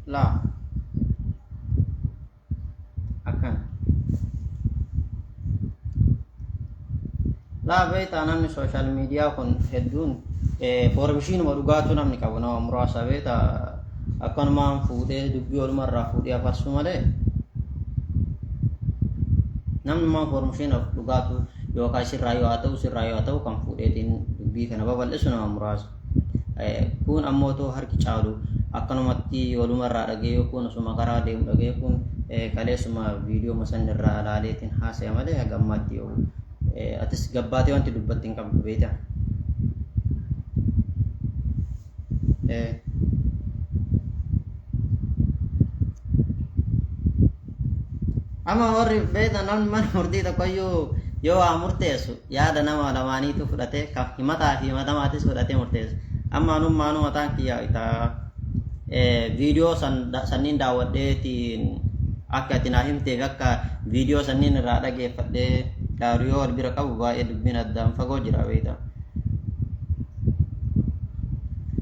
Laa. Akkana. Laa beektaa namni sooshaal miidiyaa kun hedduun foormishiinuma dhugaatu namni qabu nama muraasa beektaa akkanumaan fuudhee dubbii walumarraa fuudhee afarsu malee namnummaan foormishiina dhugaatu yookaan isirraa yoo haa ta'u sirraa yoo haa ta'u kan fuudheetiin dubbii kana babal'isu nama muraasa. Kun ammoo too harki caalu akkanumatti walumarraa dhaga'ee kun osuma karaa deemu dhaga'ee kun kaleessuma viidiyoo san irraa ilaaleetiin haasaya malee haga ammaatti yoo atis gabbaatee wanti dubbatti hin qabdu beektaa. Amma warri beektan namni mana murtii tokkoyyuu yoo waa murteessu yaada nama lamaaniitu fudhatee kan himataa fi himatamaatis fudhatee murteessa. Amma anummaanuu mataan kiyya itaa viidiyoo sanniin daawwadheetiin akka ati naa himtee fi akka viidiyoo sanniin irraa dhageeffadhee dhaaru yoo wal bira qabu baay'ee dubbiin addaan fagoo jira beekta.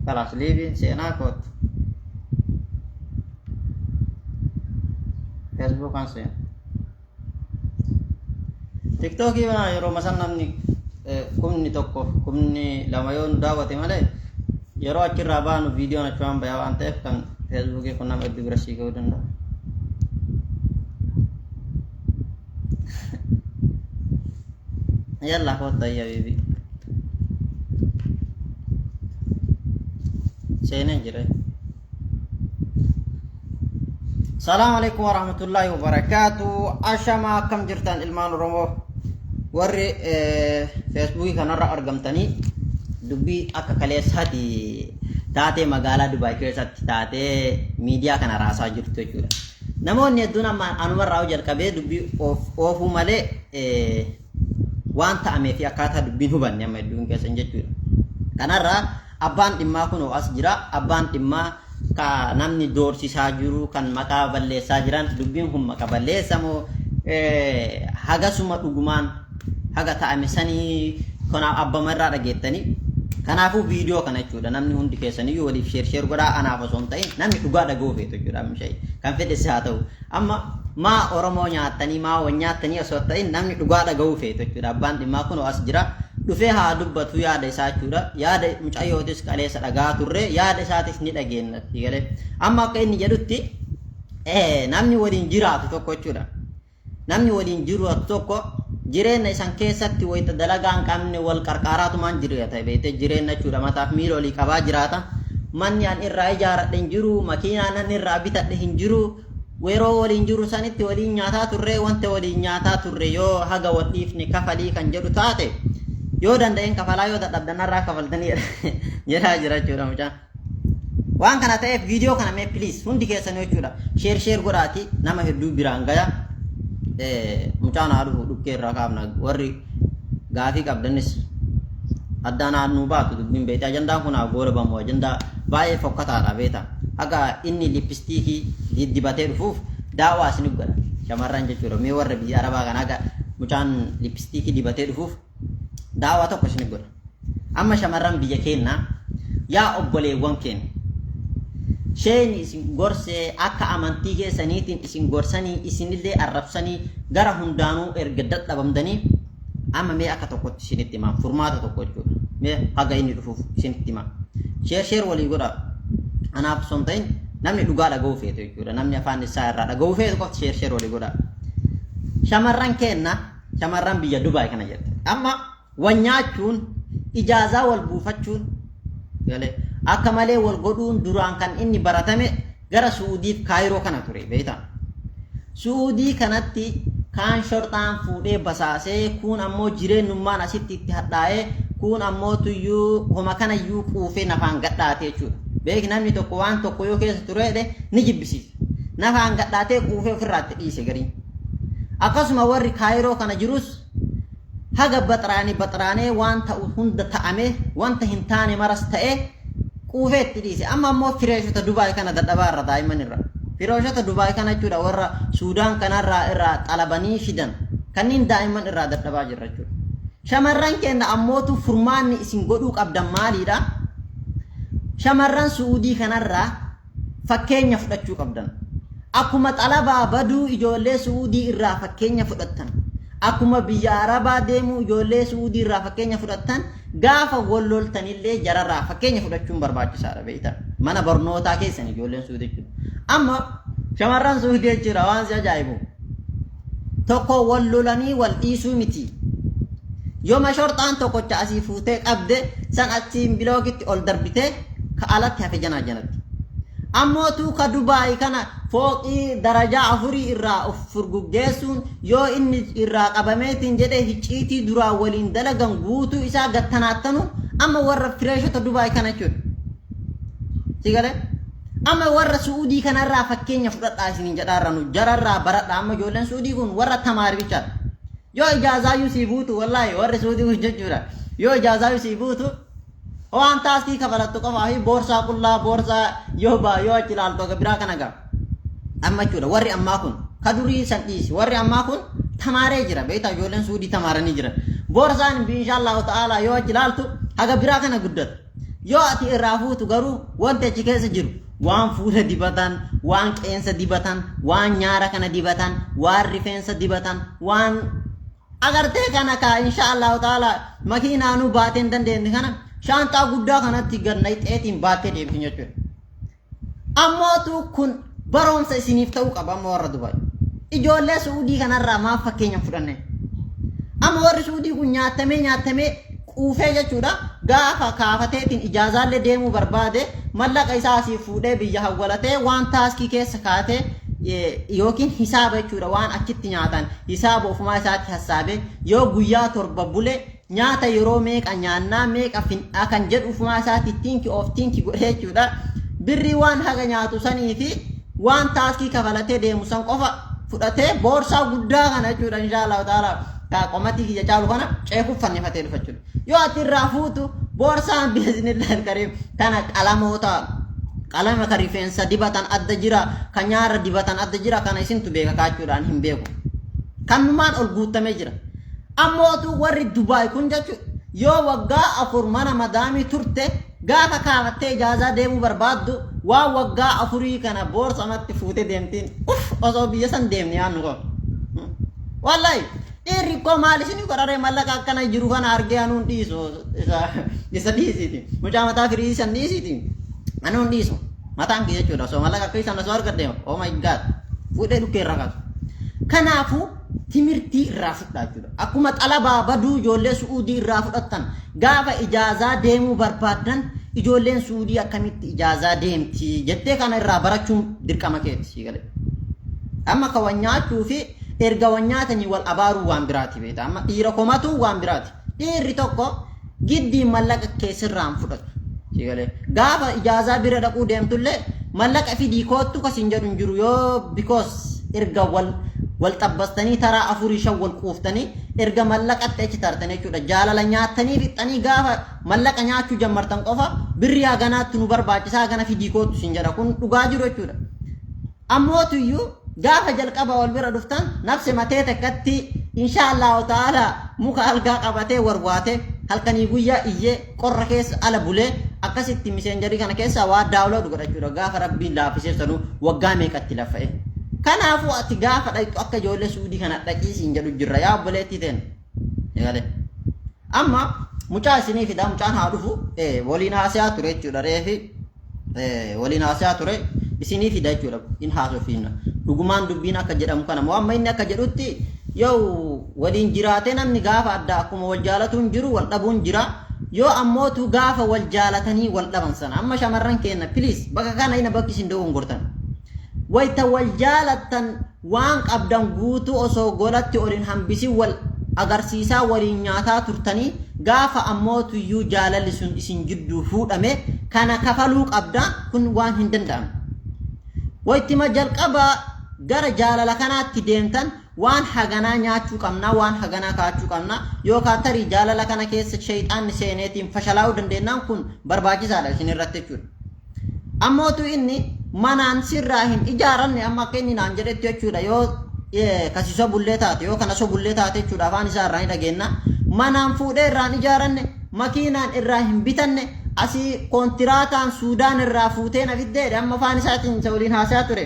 Kalaas liiviin seenaa kootu. Feesbuukaan seena. Tiktookii kana yeroo masan namni 10,000 2,000 yoo nu daawwate malee yeroo achirraa baanu viidiyoon achumaan bayaa waan ta'eef kan feesbuukii kun nama hedduu bira sii ga'uu danda'a. Yalla kottu ayya bibi. Seenee jira. Salaamu alaikum warahmatullahi wabarakaatu. Ashama akkam jirtan ilmaan Oromoo warri feesbuukii kanarra argamtanii dubbii akka kaleessaati taatee magaalaa Dubaay keessatti taatee miidiyaa kana raasaa jirtu jechuudha. Namoonni hedduun amma anumarraa jalqabee dubbii oofuu malee waan ta'amee fi akkaataa dubbiin hubanne amma hedduun keessan jechuudha. Kanarraa abbaan dhimmaa kunoo as jira. Abbaan dhimmaa ka namni doorsisaa jiru kan maqaa balleessaa jiran dubbiin kun maqa balleessa moo hagasuma dhugumaan haga ta'ame sanii kanaaf abbama irraa dhageettanii kanaafuu viidiyoo kana jechuudha namni hundi keessaniyyuu waliif sheer sheer godhaa anaaf osoo hin ta'in namni dhugaa dhaga'uu feetu jechuudha amma ishee kan fedhes haa ta'u Amma maa Oromoo nyaattanii maa wal nyaattanii osoo hin ta'in namni dhugaa dhaga'uu feetu jechuudha. Abbaan dhimmaa kunoo as jira. Dhufee haa dubbatu yaada isaa jechuudha. Yaada mucayyootis kaleessa dhagaa turre yaada isaatis ni dhageenna. Galee amma akka inni jedhutti namni waliin jiraatu tokko jechuudha. Namni waliin jiraatu tokko jireenya isan keessatti wayita dalagaa hin qabne wal qarqaaraatumaan jiraata beekte jireenya jechuudha mataaf miila olii qabaa jiraata. Manni an irraa ijaaradhe hin jiru, makiinaan an irraa bitadhe hin jiru. Yeroo waliin jirru sanitti waliin nyaataa turre wanta waliin nyaataa turre yoo haga wal dhiifne kafalii kan jedhu taate yoo danda'een kafalaa yoo dadhabdan narraa kafaltanii jedhaa jira jechuudha mucaan. Waan kana ta'eef viidiyoo kana mee please hundi keessan jechuudha sheer sheer godhaati nama hedduu biraan gaya mucaan haa dhufu dhukkee irraa kaafna warri gaafii qabdanis addaan haa nuu baatu dubbiin beekte ajandaan kun haa goolabamu ajandaa baay'ee fokkataadha beekta haga inni lippistiikii diddibatee dhufuuf daawaa isinif godha shamarran jechuudha mee warra biyya arabaa kana haga mucaan lippistiikii dibatee dhufuuf daawaa tokko isinif godha Amma shamarran biyya keennaa yaa obboleewwan keenya sheeyni isin gorsee akka amantii keessaniitiin isin gorsanii isinillee arrabsanii gara hundaanuu erga dadhabamtanii amma mee akka tokkotti isinitti himaa furmaata tokko jechuudha mee haga inni dhufuuf isinitti himaa sheer sheer walii godhaa anaaf osoo hin ta'in namni dhugaa dhaga'uu feetu jechuudha namni afaan isaa irraa dhaga'uu feetu qofti sheer sheer walii godhaa shamarran keenna shamarran biyya Dubaay kana jette amma Wal nyaachuun, ijaazaa wal buufachuun, galee akka malee wal godhuun duraan kan inni baratame gara Su'uudiif Kaayiroo kana ture beektaa. Su'uudii kanatti kaan shorxaan fuudhee basaasee kuun ammoo jireennummaan asitti itti hadhaa'ee kuun ammoo tuyyuu homa kanayyuu quufee nafaan gadhaatee jechuudha. Beeki namni tokko waan tokko yoo keessa ture jedhe ni jibbisiisa. Nafaan gadhaatee quufee ofirraa itti dhiise gariin. Akkasuma warri Kaayiroo kana jirus Haga baxraane baxraanee waan ta'u hunda ta'amee wanta hin taane maras ta'ee quufee itti dhiise. Amma ammoo fireeshota Dubaay kana dadhabaa irra daa'imman irra. Fireeshota Dubaay kana jechuudha warra Suudaan kanarraa irraa xalabanii fidan kanneen daa'imman irraa dadhabaa jirra jechuudha. Shamarran keenya ammootu furmaanni isin godhuu qabdan maaliidha? Shamarran Su'uudii kanarraa Fakkeenya fudhachuu qabdan. Akkuma xalabaa baduu ijoollee Su'uudii irraa fakkeenya fudhattan, akkuma biyya Arabaa deemuu ijoollee Su'uudii irraa fakkeenya fudhattan, gaafa wal loltanillee jararraa fakkeenya fudhachuun barbaachisaadha beektaa. Mana barnootaa keessan ijoolleen Su'uudii jechuudha. Amma shamarran Su'uudii jechuudha waan si ajaa'ibu. Tokko wal lolanii wal dhiisuu miti. Yooma shorxaan tokkocha asii fuutee qabde san achiin bilookitti ol darbitee ka alatti hafe janaa janatti. Ammootuu ka Dubaay kana fooqii darajaa afurii irraa of furguggeessuun yoo inni irraa qabameetiin jedhee hicciitii duraa waliin dalagan guutuu isaa gattanaattanu amma warra fireeshota Dubaay kana jechuudha. Si galee? Amma warra Su'uudii kanarraa fakkeenya fudhadhaa isiniin jedhaarra nu jararraa baradhaa amma ijoolleen Su'uudii kun warra tamaari bichaadha. Yoo ijaazaayyuu sii buutu wallaahi warri Su'uudii kun jechuudha. Yoo ijaazaayyuu sii buutu waan taaskii kafalattu qofaa fi boorsaa qullaa boorsaa yoo baa yoo achi ilaaltu aga biraa kana gaa. Amma jechuudha warri ammaa kun ka durii san dhiisi warri ammaa kun tamaaree jira beektaa ijoolleen suudii tamaaranii jiran. Boorsaan inshaallahu ta'ala yoo achi ilaaltu haga biraa kana guddata. Yoo ati irraa fuutu garuu wanti achi keessa jiru waan fuula dibatan, waan qeensa dibatan, waan nyaara kana dibatan, waan rifeensa dibatan, waan agartee kana kaa insha Allahu ta'ala makiinaanuu baatee hin dandeenye kana shaanxaa guddaa kanatti gad naqxeetiin baattee deemti jechuudha. Ammootu kun baroomsa isiniif ta'uu qaba amma warra Dubaay. Ijoollee Su'uudii kanarraa maaf fakkeenya hin fudhanne? Amma warri Su'uudii kun nyaatamee nyaatamee quufee jechuudha gaafa kaafateetiin ijaazaallee deemuu barbaade mallaqa isaa asii fuudhee biyya hawwalatee waan taaskii keessa kaatee yookiin hisaaba jechuudha waan achitti nyaatan hisaaba ofumaa isaatti hassaabee yoo guyyaa 7 bule nyaata yeroo meeqa nyaannaa meeqa fin'aa kan jedhu ofumaa isaatti tinki of tinki godhee jechuudha birrii waan haga nyaatu sanii fi waan taaskii kafalatee deemu san qofa fudhatee boorsaa guddaa kana jechuudha inshaallahu ta'ala ka qomatii kiyya caalu kana ceekuuf fannifatee dhufa jechuudha. Yoo ati irraa fuutu boorsaan biiznillaahi kariim kana qalamoota qalama ka rifeensa dibatan adda jira ka nyaara dibatan adda jira kana isintu beeka kaachuudhaan hin beeku. Kanumaan ol guutamee jira. Ammootu warri Dubaay kun jechuudha yoo waggaa 4 mana madaamii turte gaafa kaafattee ijaazaa deemuu barbaaddu waan waggaa afurii kana boorsamatti fuutee deemtiin uff osoo biyya san deemne yaannu koo. Wallahi dhiirri koo maal isin godharee mallaqa akkana jiru kana argee anuun dhiisu isa dhiisiiti. Mucaa mataa firii san dhiisiiti. Anuun dhiisu. Mataan kiyya jechuudha osoo mallaqa akka isaan osoo argadhe oh my god fuudhee dhukkee irraa kaasu. Kanaafuu timirtii irraa fudhaa jechuudha. Akkuma xalabaa baduu ijoollee Su'uudii irraa fudhattan gaafa ijaazaa deemuu barbaaddan ijoolleen Su'uudii akkamitti ijaazaa deemti jettee kana irraa barachuun dirqama keeti sii galee. Amma ka wal nyaachuu fi erga wal nyaatanii wal abaaruu waan biraati beekta. Amma dhiira komatuun waan biraati. Dhiirri tokko giddiin mallaqa kee sirraa hin fudhatu. Sii galee. Gaafa ijaazaa bira dhaquu deemtullee mallaqa fidii koottu ka siin jedhu hin jiru yoo because erga wal wal xabbastanii taraa afurii shan wal quuftanii erga mallaqatti achi tartanii jechuudha. Jaalala nyaattanii fixxanii gaafa mallaqa nyaachuu jammartan qofa birrii haganaatti nu barbaachisaa hagana fidii koottu siin jedha. Kun dhugaa jiru jechuudha. Ammootuyyuu gaafa jalqaba wal bira dhuftan nafse matee takkatti insha Allahu ta'ala muka algaa qabatee warwaatee halkanii guyyaa iyyee qorra keessa ala bulee akkasitti miseenjarii kana keessaa waa daawlood godhachuudha gaafa rabbiin laaffisee sanuu waggaa meeqatti laffa'e. Kanaafuu ati gaafa dhaqxu akka ijoollee suudii kana dhaqii siin jedhu jirra yaa obboleettii teen. Eegale. Amma mucaa isinii fidaa mucaan haa dhufu waliin haasa'aa ture jechuudha reefi waliin haasa'aa ture isinii fida jechuudha in haasofiina dhugumaan dubbiin akka jedhamu kana moo amma inni akka jedhutti yoo waliin jiraatee namni gaafa adda akkuma wal jaalatuun jiru wal dhabuun jira yoo ammootu gaafa wal jaalatanii wal dhaban sana amma shamarran keenya please bakka kana ina bakki isin dogongortan wayta wal jaalattan Waan qabdan guutuu osoo golatti ol hin hambisin wal agarsiisaa waliin nyaataa turtanii gaafa ammootuyyuu jaalalli sun isin jidduu fuudhame kana kafaluu qabda kun waan hin danda'amne. Waytima jalqaba gara jaalala kanaatti deemtan waan haganaa nyaachuu qabna waan haganaa kaachuu qabna yookaan tarii jaalala kana keessa sheyxaanni seeneetiin fashalaa'uu dandeennaan kun barbaachisaadha isin irratti jechuudha. Ammootu inni manaan sirraa hin ijaaranne amma akka inni naan jedhetti jechuudha yoo kasi sobullee taate yoo kana sobullee taate jechuudha afaan isaa irraa ni dhageenna manaan fuudhee irraa hin ijaaranne makiinaan irraa hin bitanne Asii koontiraataan Suudaan irraa fuutee na fiddee amma afaan isaatiin isa waliin haasaa ture.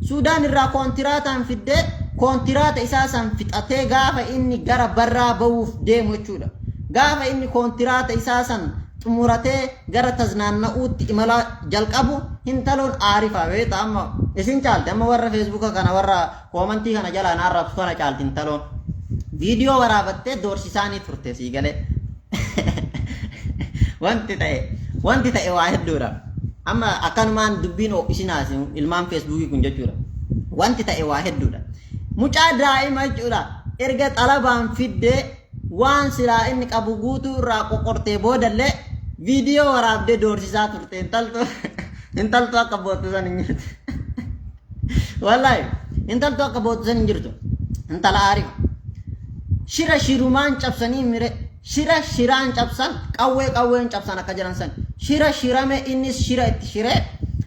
Suudaan irraa koontiraataan fiddee koontiraata isaa san fixatee gaafa inni gara barraa ba'uuf deemu jechuudha. Gaafa inni koontiraata isaa san xumuratee gara taznaanna'uutti imala jalqabu, hintaloon aarifaa beekta, amma isin caalti, amma warra Feesbuuka kana, warra koomantii kana jalaa na arrabsu kana caalti hintaloon. Viidiyoo waraabattee doorsisaanii turte sii galee. Wanti ta'e waa hedduudha. Amma akkanumaan dubbiin ho'isinaas ilmaan Feesbuukii kun jechuudha. Wanti ta'e waa hedduudha. Mucaa daa'ima jechuudha. Erga xalabaan fiddee waan silaa inni qabu guutuu irraa qoqortee boodallee viidiyoo waraabdee doorsisaa turte. Intaltu akka boottu san hin jirtu. Wallaahi, intaltu akka boottu san hin jirtu. Intala aarifa. Shira shirumaan cabsanii mire, shira shiraan cabsan, qawwee qawween cabsan akka jiran san, shira shirame, innis shira itti shiree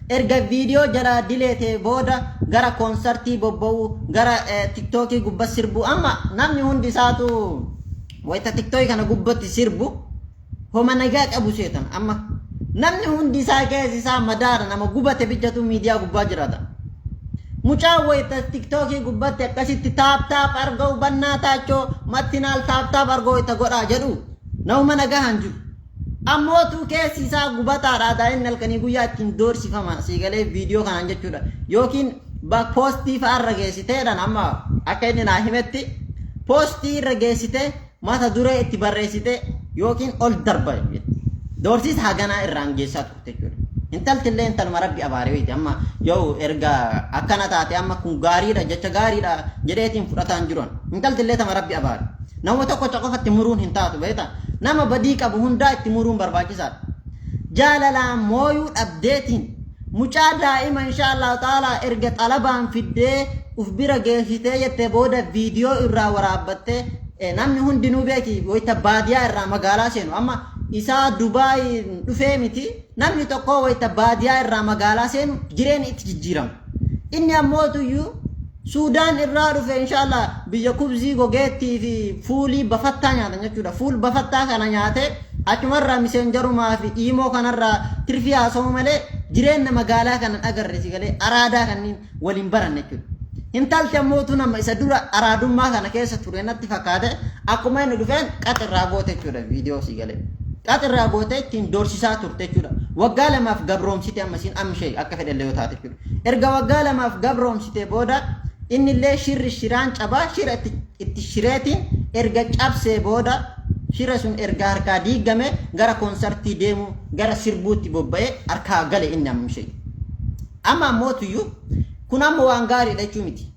erga viidiyoo jalaa dileetee booda gara koonsartii bobba'uu, gara Tiktookii gubba sirbuu. Amma namni hundi isaatu wayita Tiktookii kana gubbatti sirbu homa nagaa qabu seetan. Amma namni hundi isaa keessi isaa madaara, nama gubate bijjatu miidiyaa gubbaa jiraata. Mucaan wayita Tiktookii gubbatti akkasitti "tap tap arga'u bannaa taachoo mattinaal, tap tap arga'u" wayita godhaa jedhu nama nagaa hin jiru. Ammootuu keessi isaa gubataadha, daa'imni halkanii guyyaa ittiin doorsifama siigalee viidiyoo kanaan jechuudha. Yookiin poostii fa'aa irra geessiteedhaan, amma akka inni naa himetti, poostii irra geessitee mata duree itti barreessite yookiin ol darba doorsiisa haganaa irraan geessaa turte jechuudha. Intalti illee intaluma rabbi abaare wayiiti. Amma yoo erga akkana taate, amma kun gaariidha, jecha gaariidha jedheetiin fudhataan jiran. Intalti illee tama rabbi abaare. Nama tokkocha qofatti muruun hin taatu, beektaa? Nama badii qabu hundaa itti muruun barbaachisaadha. Jaalalaan mooyuu dhabdeetiin mucaa daa'ima, insha Allahu ta'ala, erga xalabaan fiddee uf bira geessitee jettee booda viidiyoo irraa waraabbattee, namni hundinuu beeki, wayita baadiyaa irraa magaalaa seenu, amma isaa Dubaay dhufee miti, namni tokko wayita baadiyaa irraa magaalaa seenu jireenyi itti jijjiirama. Inni ammootuyyuu Suudaan irraa dhufe, inshallah, biyya kubzii gogeettii fi fuulii bafattaa nyaatan jechuudha. Fuul bafattaa kana nyaatee achumarraa miseenjarumaa fi iimoo kanarraa tirfii haasa'u malee jireenya magaalaa kanan agarre, si galee, araadaa kanneen waliin baran jechuudha. Intalti ammootu nama isa dura araadummaa kana keessa ture natti fakkaate, akkuma inni dhufeen qaxirraa goote jechuudha viidiyoo, si galee. Qaxirraa goote, ittiin doorsisaa turte jechuudha. Waggaa 2f gabroomsite amma isiin amma ishee akka fedhallee yoo taate jechuudha. Erga waggaa 2f gabroomsite booda innillee shirri shiraan cabaa, shira itti shireetiin erga cabsee booda, shira sun erga harkaa diigame, gara koonsartii deemu, gara sirbuutti bobba'ee harkaa gale inni amma ishee. Amma ammootuyyuu kun amma waan gaariidha jechuu miti.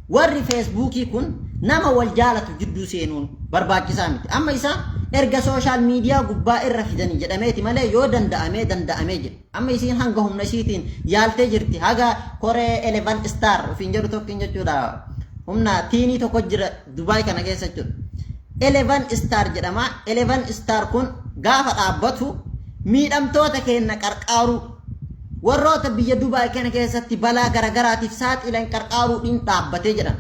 Warri Feesbuukii kun nama wal jaalatu jidduu seenuun barbaachisaa miti. Amma isaan erga social media gubbaa irra fidanii jedhameeti malee, yoo danda'amee danda'amee jedhe. Amma isiin hanga humna isiitiin yaaltee jirti. Haga koree Eleven Star ofiin jedhu tokkin jechuudha. Humna tiinii tokko jira Dubaay kana keessa jechuudha. Eleven Star jedhama. Eleven Star kun gaafa dhaabbatu miidhamtoota keenya qarqaaruu, warroota biyya Dubaay kana keessatti balaa garagaraatiif saaxilan qarqaaruudhiin dhaabbatee jedhan.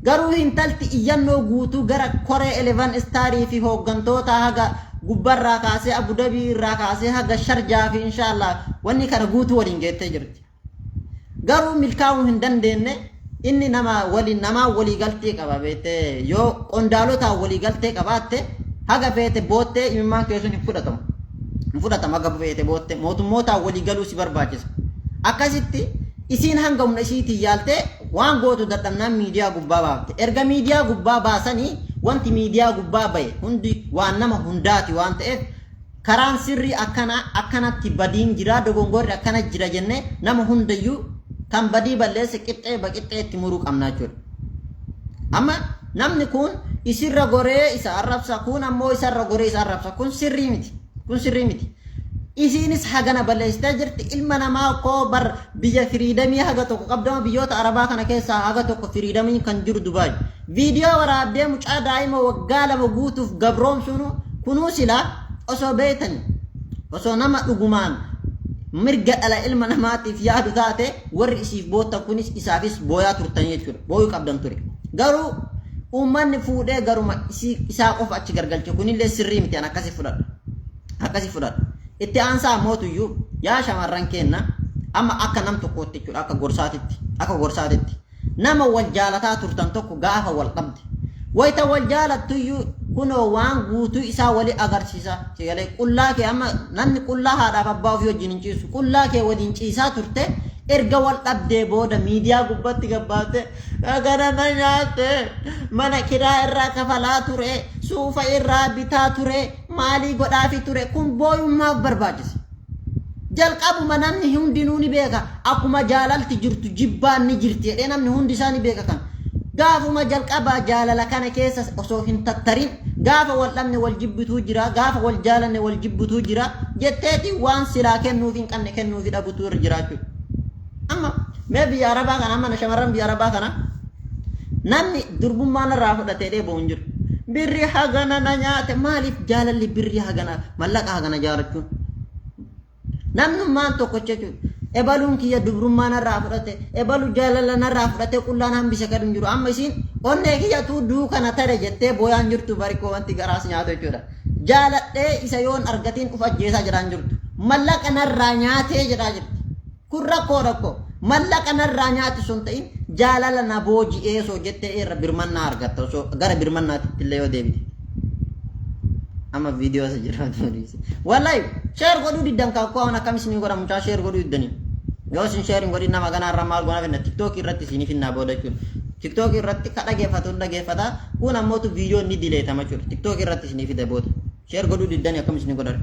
Garuu intalti iyyannoo guutuu gara koree Eleven Starii fi hooggantoota haga gubbarraa kaasee, Abu Dabii irraa kaasee haga Sharjaa fi inshaallah wanni kana guutuu waliin geettee jirti. Garuu milkaa'uu hin dandeenye. Inni nama waliin namaa walii galtee qaba, beektee, yoo qondaalotaan walii galtee qabaatte haga feete boottee imimmaan keessuun hin fudhatamu. Hin fudhatamu haga feete boottee, mootummootaan walii galuu si barbaachisa. Akkasitti isiin hanga humna isiitiin yaaltee waan gootu dadhabnaan miidiyaa gubbaa baafte. Erga miidiyaa gubbaa baasanii, wanti miidiyaa gubbaa bahe hundi waan nama hundaati waan ta'eef, karaan sirrii akkana akkanatti badiin jira, dogongorri akkana jira jennee nama hundayyuu kan badii balleesse qixxee baqixxee itti muruu qabna jechuudha. Amma namni kun isirra goree isa arrabsa, kun ammoo isarra goree isa arrabsa. Kun sirrii miti. Kun sirrii miti. Isiinis hagana balleessitee jirti. Ilma namaa koo bar biyya freedomii haga tokko qabdama, biyyoota Arabaa kana keessaa haga tokko freedomiin kan jiru Dubaay. Viidiyoo waraabdee mucaa daa'ima waggaa 2 guutuuf gabroomsuun kunuu silaa osoo beektani, osoo nama dhugumaan mirga dhala ilma namaatiif yaadu taate, warri isiif boottan kunis isaafis booyaa turtanii jechuudha. Booyuu qabdan ture. Garuu uummanni fuudhee garuma isaa qofa achi gargalche, kunillee sirrii miti, an akkasi fudhadha. Akkasi fudhadha. Itti aansaa ammootuyyuu yaa shamarran keenna, amma akka nam tokkootti jechuudha, akka gorsaatitti, akka gorsaatitti, nama wal jaalataa turtan tokko gaafa wal dhabde, wayita wal jaalattuyyuu kunoo waan guutuu isaa wali agarsiisa. Sigalee qullaa kee, amma namni qullaa haadhaaf abbaa ofii wajjin hin ciisu, qullaa kee waliin ciisaa turte, erga wal dhabdee booda miidiyaa gubbatti gabbaatte, kana na nyaatte, mana kiraa irraa kafalaa ture, suufa irraa bitaa ture, maalii godhaafi ture, kun booyummaaf barbaachise? Jalqabuma namni hundinuu ni beeka. Akkuma jaalalti jirtu jibbaan ni jirti jedhee namni hundi isaa ni beeka kan. Gaafuma jalqabaa jaalala kana keessa osoo hin tattarin, gaafa wal dhabne wal jibbituu jira, gaafa wal jaalanne wal jibbituu jira jetteeti waan silaa kennuuf hin qabne kennuufi dhabutu irra jiraachuudha. Amma mee biyya Arabaa kana, amma shamarran biyya Arabaa kana, namni durbummaa narraa fudhatee dheeboo hin jiru. Birri hagana na nyaate. Maaliif jaalalli birri hagana, mallaqa hagana jaalachuun? Namnummaan tokkocha jechuudha. Ebaluun kiyya dubrummaa narraa fudhate, ebalu jaalala narraa fudhate, qullaan hambise kan hin jiru. Amma isiin onnee kiyyatu duukana tare jettee booyaan jirtu barikoo, wanti garaas nyaatu jechuudha. Jaaladhee isa yoon argatiin uf ajjeesaa jedhaan jirtu. Mallaqa narraa nyaatee jedhaa jirti. Kun rakkoo rakkoo. Mallaqa narraa nyaatu sun ta'in, jaalala na booji'ee osoo jettee irra birmannaa argatta, osoo gara birmannaatitti illee yoo deebite. Amma viidiyoo isa jiraatu dhiise. Wallahi share godhuu diddan, kaakuu waan akkam isinii godha, mucaa share godhuu diddanii. Yoo isin share hin godhin nama ganaa irraa maal goona finna? TikTok irratti isinii finnaa booda jechuudha. TikTok irratti ka dhageeffatu hin dhageeffata, kun ammootu viidiyoo ni dileetama jechuudha. TikTok irratti isinii fida booda. Share godhuu diddanii akkam isinii godhare?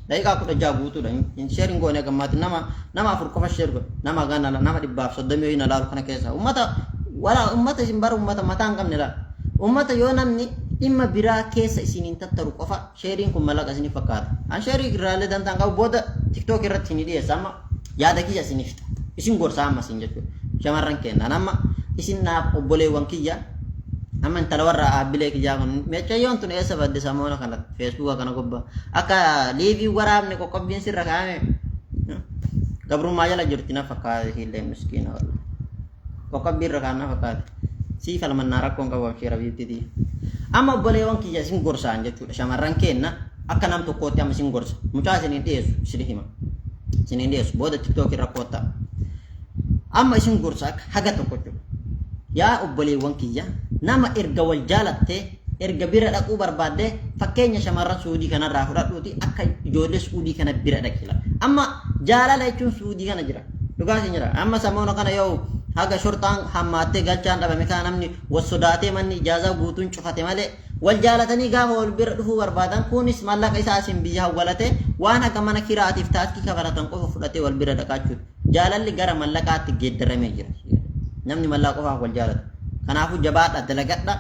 Daqiiqaa 16 guutuudha. Hin share hin goone gammaatti, nama afur qofa share godhe. Nama gana nama 130 yoo hin ilaalu kana keessa. Ummata wala ummata isin bara ummata mataa hin qabne laala. Ummata yoo namni dhimma biraa keessa isiniin tattaru qofa shareiin kun mallaqa isiniif fakkaata. An shareii irraallee dantaan qabu, booda TikTok irratti isinii dhiyeessa, amma yaada kiyya isiniif fixa. Isin gorsa amma isin jechuudha. Shamarran keenyaan amma isin naaf obboleewwan kiyya, amma intala warra aabbilee kiyyaa kun meeccayyoon tun eessa badde? Samoona kana Facebooka kana gubbaa akka liivii waraabne qoqqobbiin sirra kaa'ame, gabrummaa jala jirti na fakkaate, isiillee miskiina, wallah qoqqobbii irra kaan na fakkaate. Sii falmannaa, rakkoon qabu, abshiira biiftitii. Amma obboleewwan kiyya isin gorsaan jechuudha, shamarran keenna, akka nam tokkootti amma isin gorsa. Mucaa isiniin dhiyeessu isin hima, isiniin dhiyeessu booda TikTok irra koottaa. Amma isin gorsa akka haga tokko jechuudha. Yaa obboleewwan kiyya, nama erga wal jaalattee, erga bira dhaquu barbaadde, fakkeenya shamarran Suudii kanarraa fudhadhuuti, akka ijoollee Suudii kana bira dhaqila. Amma jaalala jechuun Suudii kana jira. Dhugaa isin jira. Amma samoona kana yoo haga shorxaan hammaattee galchaan dhabame kana, namni wal sodaatee manni ijaazaa guutuun cufate malee, wal jaalatanii gaafa wal bira dhufuu barbaadan, kunis mallaqa isaa isin biyya hawwalatee waan haga mana kiraatiif taaskii kafalatan qofa fudhatee wal bira dhaqaachuudha. Jaalalli gara mallaqaatti geeddaramee jira. Namni mallaqa qofaaf wal jaalata. Kanaafuu jabaadha, dalagadha.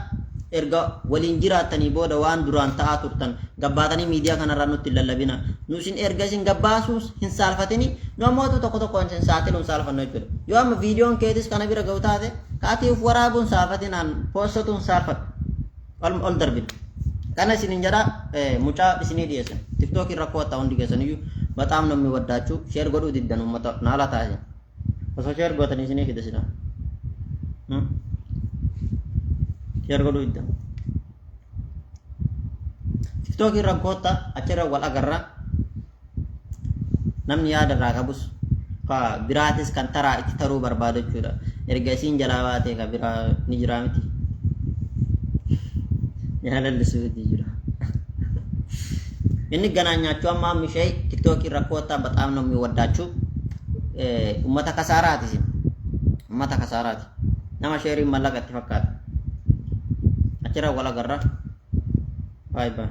Erga waliin jiraattanii booda waan duraan ta'aa turtan gabbaatanii miidiyaa kanarraa nutti hin lallabina. Nu isin erga isin gabbaasuus hin saalfatini, nu ammootu tokko tokko isin saaxiluun saalfannu jechuudha. Yoo amma viidiyoon keetis kana bira ga'u taate, kaatii uf waraabuun saalfatinaan poostatuun saalfadhu. Ol ol darbina. Kana isinin jedha, mucaa isinii dhiyeessan. TikTok irra kootta, hundi keessaniyyuu በጣም ነው የሚወዳችሁ። Share godhuu diddan, uummata naala taasisan. Osoo share gootanii isinii fida silaa. Share godhuu diddan. TikTok irra kootta, achirra wal agarra. Namni yaada irraa qabus ka biraatis kan taraa itti taruu barbaadu jechuudha. Erga isiin jalaa baatee ka biraa ni jiraa miti. Jaalalli suutii jira. Inni ገናኛችሁ amma ishee TikTok irra kootta, በጣም ነው የሚወዳችሁ። Ummata kasaaraati isin. Ummata kasaaraati. Nama shareiin mallaqa itti fakkaata. Achirra wal agarra. Bye bye.